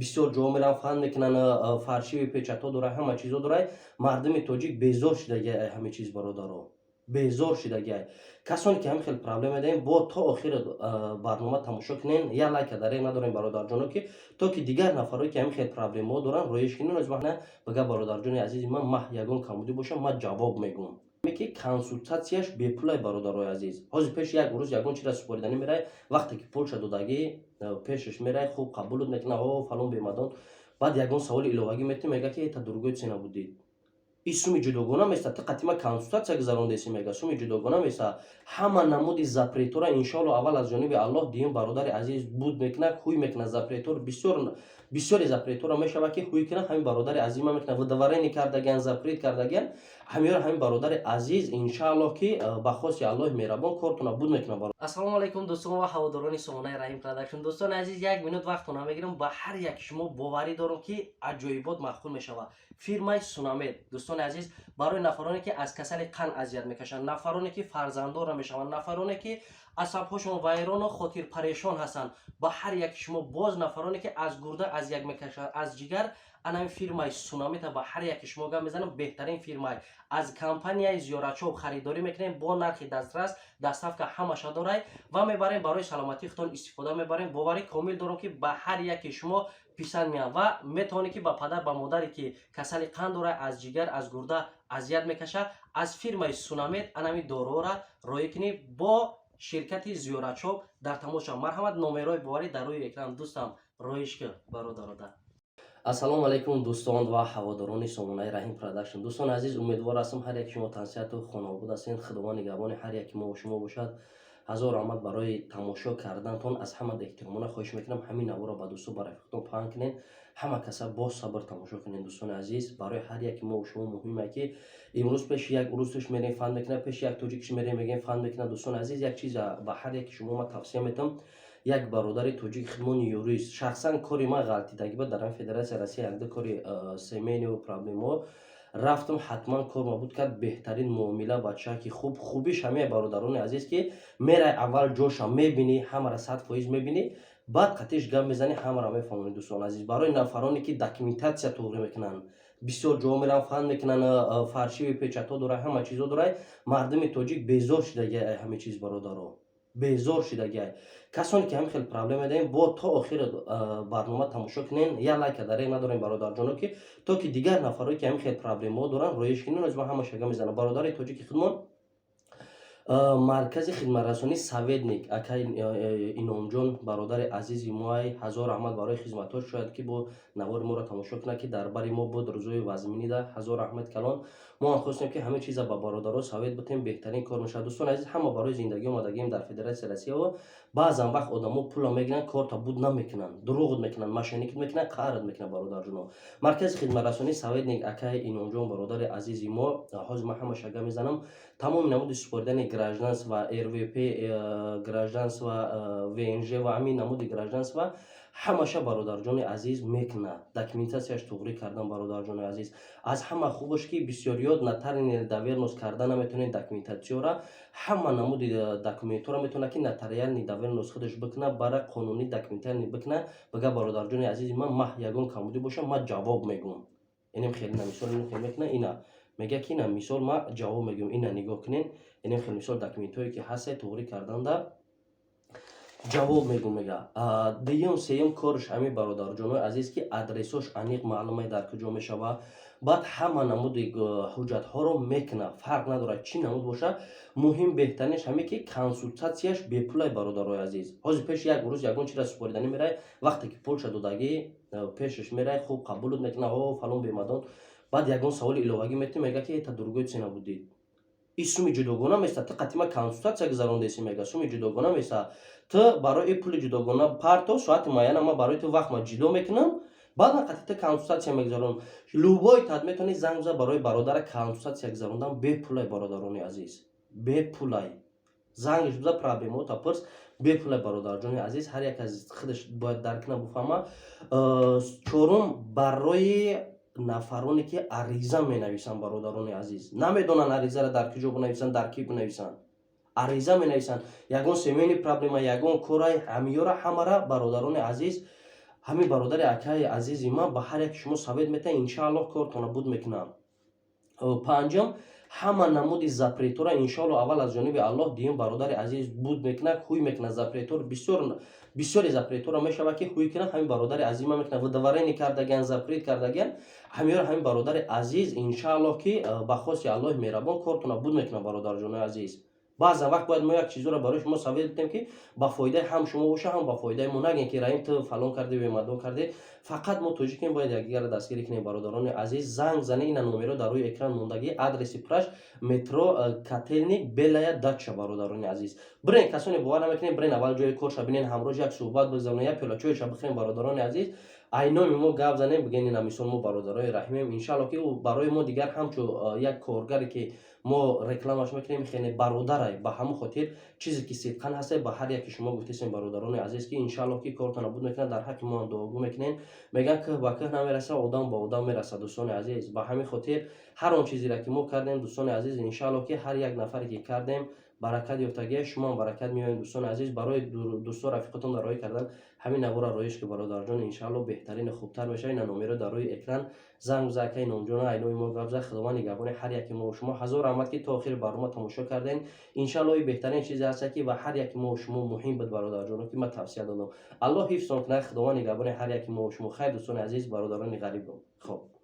Бисёр ҷо меран, фан мекунан, фальшивый печатҳо дора, ҳама чизо дора. Мардуми тоҷик безор шидагиай ҳамин чиз, бародаро, безор шидагиай. Касоне ки ҳамин хел проблема даем, бо то охири барнома тамошо кунен. Я лайка дареғ надорем, бародарҷоно, ки то ки дигар нафарое ки ҳамин хел проблемаҳо доранд, роиш кунен. Бага, бародарҷони азизи ман, маҳ ягон камбудӣ бошам, ман ҷавоб мегӯм, ки консултатсияш бепулай, бародарои азиз. Ҳозир пеши як рӯз ягон чиза супориданӣ мерай, вақте ки пулша додагӣ, пешаш мерай, хуб қабулут мекунад, о фалон бемадон. Баъд ягон саволи иловагӣ метӣ, мега ки это другой цена будет, и суми ҷудогона места. Ти қатима консултатсия гузарондаеси, мега, суми ҷудогона места. Ҳама намуди запретора, иншоалло, аввал аз ҷониби Аллоҳ, дуюм бародари азиз буд мекунад, ҳуй мекунад. Запретор бисёр, бисёре запретора мешавад, ки ҳуй кунад. Ҳамин бародари азизма мекунад. Выдворение кардагиан, запрет кардагиан, ҳамиёро ҳамин бародари азиз, иншааллоҳ, ки ба хости Аллоҳи меҳрабон кортона буд мекунад. Ассалому алайкум, дӯстон ва ҳаводорони сомонаи Раҳим Продакшн. Дӯстони азиз, як минут вақтона мегирам. Ба ҳар як шумо боварӣ дорам, ки аҷоибот маъқул мешавад. Фирмаи Сунамед, дӯстони азиз, барои нафароне ки аз касали қанд азият мекашанд, нафароне ки фарзанддор намешаванд, нафароне ки асабҳошон вайрону хотирпарешон ҳастанд, ба ҳар яки шумо, боз нафароне ки аз гурда азият мекашанд, аз ҷигар, анами фирмаи Сунамета ба ҳар яки шумо гап мезанам. Беҳтарин фирмай. Аз компанияи Зиёратшоп харидорӣ мекунем бо нархи дастрас, доставка ҳамаша дорай ва мебарем, барои саломатии худтон истифода мебарем. Боварӣ комил дорам, ки ба ҳар яки шумо писанд меяд ва метавонед, ки ба падар, ба модаре ки касали қанд дорад, аз ҷигар, аз гурда азият мекашад, аз фирмаи Сунамед анами доруҳоро роӣ кунӣ. Бо ширкати Зиёратшоп дар тамос шавад. Марҳамат, номерҳои боварӣ дар рӯи экран. Дӯстам, роиш ки, бародарода. Ассалому алайкум, дӯстон ва ҳаводорони сомонаи Раҳим Продакшн. Дӯстони азиз, умедвор ҳастам, ҳар яки шумо тансиҳату хонаобод ҳастед. Худованд нигаҳбони ҳар яки мо шумо бошад. Ҳазор раҳмат барои тамошо карданатон. Аз ҳама эҳтиромона хоҳиш мекунам, ҳамин наворро ба дӯсту ба рафиқатон паҳн кунед. Ҳама каса бо сабр тамошо кунед. Дӯстони азиз, барои ҳар яки мо шумо муҳиме, ки имрӯз пеши як урусш мерем, фан мекунад, пеши як тоҷикш мерем, мегӯем, фан мекунад. Дӯстони азиз, як чиза ба ҳар яки шумо ман тавсия метавам. Як бародари тоҷик хидмони юрист, шахсан кори ман ғалтидагӣ ба дар ҳамин Федератсияи Россия, якду кори семейный проблемаҳо рафтам, ҳатман кор мабуд кард. Беҳтарин муомила, бачаки хуб. Хубиш ҳамаи, бародарони азиз, ки мерай, аввал ҷоша мебинӣ, ҳамара 100% мебинӣ, баъд қатиш гап мезанӣ, ҳамаро мефаҳмонӣ. Дӯстони азиз, барои нафароне ки документатсия туғрӣ мекунанд, бисёр ҷо меран, фан мекунанд, фальшивый печатҳо дора, ҳама чизо дора. Мардуми тоҷик безор шидагиай ҳамин чиз, бародаро, безор шидагиай. Касоне ки ҳамин хел проблема даем, бо то охири барнома тамошо кунен. Я лайка дареғ надорем, бародарҷоно, ки то ки дигар нафарое ки ҳамин хел проблемаҳо доранд, роиш кунен. Ман ҳамаша гап мезанам. Бародари тоҷики хидмон, маркази хидматрасонии Советник, акай Иномҷон, бародари азизи моай, ҳазор раҳмат барои хизматҳо. Шояд ки бо навори моро тамошо кунад, ки дар бари мо буд рӯзои вазминида. Ҳазор раҳмат калон. Мо ҳам хостем, ки ҳамин чиза ба бародаро совет бутем, беҳтарин кор мешавад. Дӯстони азиз, ҳама барои зиндагӣ омадагием дар Федератсияи Россияо. Баъзан вақт одамо пулро мегиранд, корта буд намекунанд, дурӯғ мекунанд, мошенник мекунанд, қард мекунанд. Бародарҷоно, маркази хидматрасонии Советник, акай Иномҷон, бародари азизи мо, ҳозир ман ҳамаша гап мезанам. Тамоми намуди супоридани гражданство, РВП, гражданство, ВНЖ ва ҳамин намуди гражданство ҳамаша бародарҷони азиз мекунад. Документатсияш туғрӣ кардан, бародарҷони азиз, аз ҳама хубаш, ки бисёриёт нотариальный доверенность карда наметавонед документатсияро. Ҳама намуди документҳоро метавонад, ки нотариальный доверенность худаш бикунад, бара қонунӣ документальный бикунад. Бага, бародарҷони азизи ман, маҳ ягон камбудӣ бошам, ман ҷавоб мегӯм. Инем хеле на мисол ин хел мекунад, ина мега, ки ина мисол ман ҷавоб мегӯм. Ина нигоҳ кунед, инем хел мисол документҳое ки ҳастае, туғрӣ карданда ҷавоб мегӯм, мега. Дуюм, сеюм корш ҳамин, бародарҷонои азиз, ки адресош аниқ маълумае, дар куҷо мешавад. Баъд ҳама намуди ҳуҷҷатҳоро мекунад, фарқ надорад, чӣ намуд бошад. Муҳим, беҳтаринаш ҳаме, ки консултатсияш бепулай, бародарои азиз. Ҳозир пеши як рӯз ягон чиза супориданӣ мерай, вақте ки пулша додагӣ, пешаш мерай, хуб қабулут мекунад, о фалон бемадон. Баъд ягон саволи иловагӣ метӣ, мега, ки это другой цена будет, и суми ҷудогона места. Ту қатима консултатсия гузарондаеси, мега, суми ҷудогона места. Ту барои пули ҷудогона парто, соати муайяна ман барои ту вақт ма ҷудо мекунам, баъд ман қатъи ту консултатсия мегузаронам. Любой тат метавонӣ занг биза барои бародара консултатсия гузарондан бепулай. Бародарони азиз, бепулай. Зангш биза, проблемаота пурс, бепулай. Бародарҷони азиз, ҳар як аз худаш бояд дарк кунад, буфаҳма. Чорум, барои нафароне ки ариза менависанд. Бародарони азиз, намедонанд аризаро дар куҷо бинависанд, дар кӣ бинависанд. Ариза менависанд, ягон семейный проблема, ягон корай, ҳамиёра ҳамара, бародарони азиз. Ҳамин бародари акаи азизи ман ба ҳар яки шумо совет метаҳад, иншааллоҳ, кортона буд мекунам. Панҷум, ҳама намуди запретора, иншоалло, аввал аз ҷониби Аллоҳ, дуюм бародари азиз буд мекунад, ҳуй мекунад. Запретор бисёр, бисёри запретора мешавад, ки ҳуй кунад. Ҳамин бародари азиз ма мекунад. Выдворение кардагиан, запрет кардагиан, ҳамиёро ҳамин бародари азиз, иншааллоҳ, ки ба хости Аллоҳи меҳрабон кортона буд мекунад. Бародарҷонои азиз, баъзан вақт бояд мо як чизоро барои шумо совет бидем, ки ба фоидаи ҳам шумо боша, ҳам ба фоидаи мо. Нагем, ки Раим, ту фалон кардӣ, бемадон кардӣ. Фақат мо тоҷикем, бояд якдигарро дастгирӣ кунем. Бародарони азиз, занг занед, ина номеро дар рӯи экран мондагӣ, адреси праш метро Котельники, Белая Дача. Бародарони азиз, бирен, касоне бовар намекунед, бирен, аввал ҷои корша бинен, ҳамроҳ як суҳбат бизанед, як пиёла чойша бихӯрем. Бародарони азиз, айноми мо гап занем, бигӯен, ина мисол, мо бародарои раҳимем. Иншалло, ки ӯ барои мо дигар ҳамчун як коргаре, ки мо рекламаш мекунем, хеле бародарай. Ба ҳамон хотир чизе ки сидқан ҳасте, ба ҳар яке шумо гуфтесем, бародарони азиз, ки иншалло, ки кортона буд мекунад. Дар ҳаққи мо ҳам дуогӯ мекунем. Мегӯянд, кӯҳ ба кӯҳ намерасад, одам ба одам мерасад. Дӯстони азиз, ба ҳамин хотир ҳар он чизеро, ки мо кардем, дӯстони азиз, иншалло, ки ҳар як нафаре, ки кардем, баракат ёфтагия, шумоам баракат меоед. Дӯстони азиз, барои дӯсто, рафиқотон дар роҳӣ кардан ҳамин навора роиш ки, бародарҷон, иншалло, беҳтарину хубтар мешавад. Ина номеро дар рӯи экран, занг биза, акаи Номҷона, айнои мо гап зад. Худованд нигаҳбони ҳар яки мо шумо. Ҳазор раҳмат, ки то охири барнома тамошо кардем. Иншалло, и беҳтарин чизе ҳаста, ки ба ҳар яки мо шумо муҳим буд, бародарҷоно, ки ман тавсия додам. Аллоҳ ҳифзтон кунад, Худованд нигаҳбони ҳар яки мо шумо. Хайр, дӯстони азиз, бародарони ғариб, хоб.